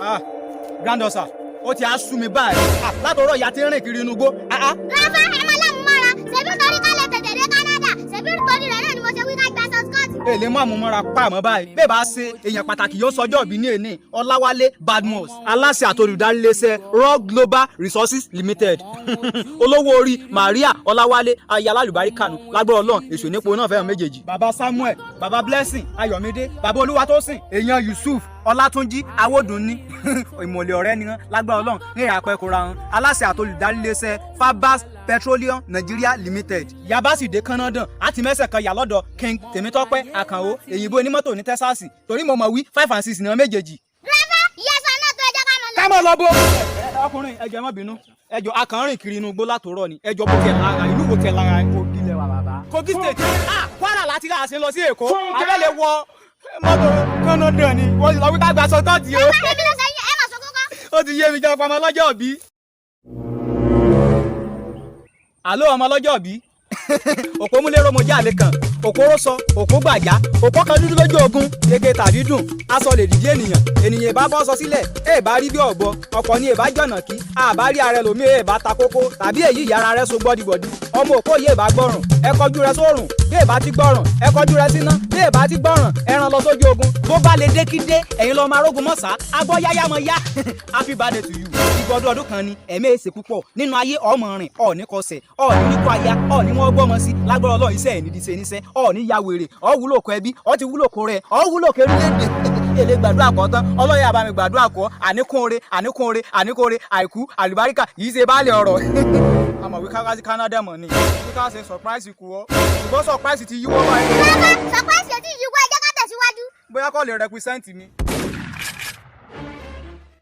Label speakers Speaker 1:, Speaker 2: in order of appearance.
Speaker 1: Ah, granddaughter, ó ti á sú mi báyìí. Ah, látọ̀rọ̀ ìyá tí ń rìn kiri inú igbó. Ah, ah.
Speaker 2: Ráfá, ẹ máa lámú mọ́ra. Ṣebí nítorí ká lè tètè dé Canada. Ṣebí nítorí rẹ̀ náà ni mo ṣe wí ká gba shortcut.
Speaker 1: Èlé mú àmúmọ́ra pa àmọ́ báyìí. Bẹ́ẹ̀ bá ṣe èèyàn pàtàkì yóò sọjọ́ ìbí ní èní, Ọláwálé Badmus, aláṣẹ àtolùdarí iléeṣẹ́ Raw Global Resources Limited, olówó orí Maria Ọláwálé, aya alálùbárí kanu lágbára Ọlọ́run, èso nípo náà fẹ́ràn méjèèjì. Baba Samuel, Baba Blessing Ayọ̀mídé, Baba Olúwatósìn, èèyàn Yusuf Ọlátúnjí Awódùnní, ìmọ̀lẹ̀ ọ̀rẹ́ ni wọ́n lágbára Ọlọ́run ní ìyàpẹ́ kóra wọn, aláṣẹ àtolùdarí iléeṣẹ́ Fabas Petroleum Nigeria Limited. Yaba sì dé Canada àti mẹ́sẹ̀ kan yà lọ́dọ̀ King Tèmítọ́pẹ́ Àkànó, èyìnbó onímọ́tò ní Texas, torí mo mọ̀ wí 5 and 6 ní wọn méjèèjì.
Speaker 2: Ráfá, ìyá sọ náà tó, ẹ jẹ́ ká mọ̀ lọ.
Speaker 1: Ká mọ̀ lọ bó. Ọkùnrin, ẹjọ, ẹ má bínú, ẹjọ, akànrìn kiri inú igbó látòrọ ni. Ẹjọ, bó tiẹ̀ lára ìlú wo tiẹ̀ lára?
Speaker 3: Kogi lẹwà, bàbá.
Speaker 1: Kogi State. Ah, Kwara láti rà sí lọ sí Èkó, abẹ́lẹ̀ wọ mọ́tò Canada ni wọ́n sì lọ wí ká gba sọ́tọ́ọ̀tì o.
Speaker 2: Èmi ló ṣe yín, ẹ mà sọ kókó.
Speaker 1: Ó ti yé mi jẹ́ ọmọ ọlọ́jọ́ bí. Àló, ọmọ ọlọ́jọ́ bí, òpómúlérò mo jáde kan, òkóró sọ òkó gbàjá, òkó kan dúdú lójú ogun gègé tàbí dùn aṣọ lè dìde ènìyàn, ènìyàn ìbá bọ́ sọ sílẹ̀, èè bá rí bí ọ̀bọ ọ̀pọ̀ ni èbá jọ̀nà kí àbá rí ara ẹlòmíì, èè bá ta kókó tàbí èyí ìyára rẹ so gbọ́dìgbọ́dì. Ọmọ òkó yìí èbá gbọ́rùn, ẹ kọjú rẹ sórùn. Bí èbá ti gbọ́rùn, ẹ kọjú rẹ síná. Bí èbá ti gbọ́rùn, ẹran lọ sójú ogun. Bó bá lè dé kí dé, ẹ̀yin lọ́ọ́ máa rógun mọ́sá agbọ́ yáyá mọ́ yá. Happy birthday to you. Ìgbọ́dọ̀ ọdún kan ni ẹ̀mí èsè púpọ̀ nínú ayé. Ọmọ rìn ọ̀ọ́ni kọsẹ̀, ọ̀ọ́ni ní kó aya, ọ̀ọ́ni wọ́n gbọ́mọ sí lágbára Ọlọ́run. Iṣẹ́ ẹ̀ nídìí ṣe níṣẹ́, ọ̀ọ́ni ya wèrè, ọ̀ wúlò kọ ẹbí, ọ̀ ti wúlò kọ rẹ̀, ọ̀ wúlò kọ orílẹ̀-èdè. Èlé gbàdúrà kọ́ tán, Ọlọ́run yà bá mi gbàdúrà kọ́. Àníkún oore, àníkún oore, àníkún oore, àìkú àlùbáríkà yìí ṣe báàlẹ̀ ọ̀rọ̀. Àmọ̀ wí ká sí Canada mọ̀ ni wí ká ṣe surprise kú ọ, ṣùgbọ́n surprise ti yíwọ́ báyìí.
Speaker 2: Ráfá, surprise ò tí ì yíwọ́, ẹ jẹ́ ká tẹ̀síwájú.
Speaker 1: Bóyá kọ́ lè represent mi.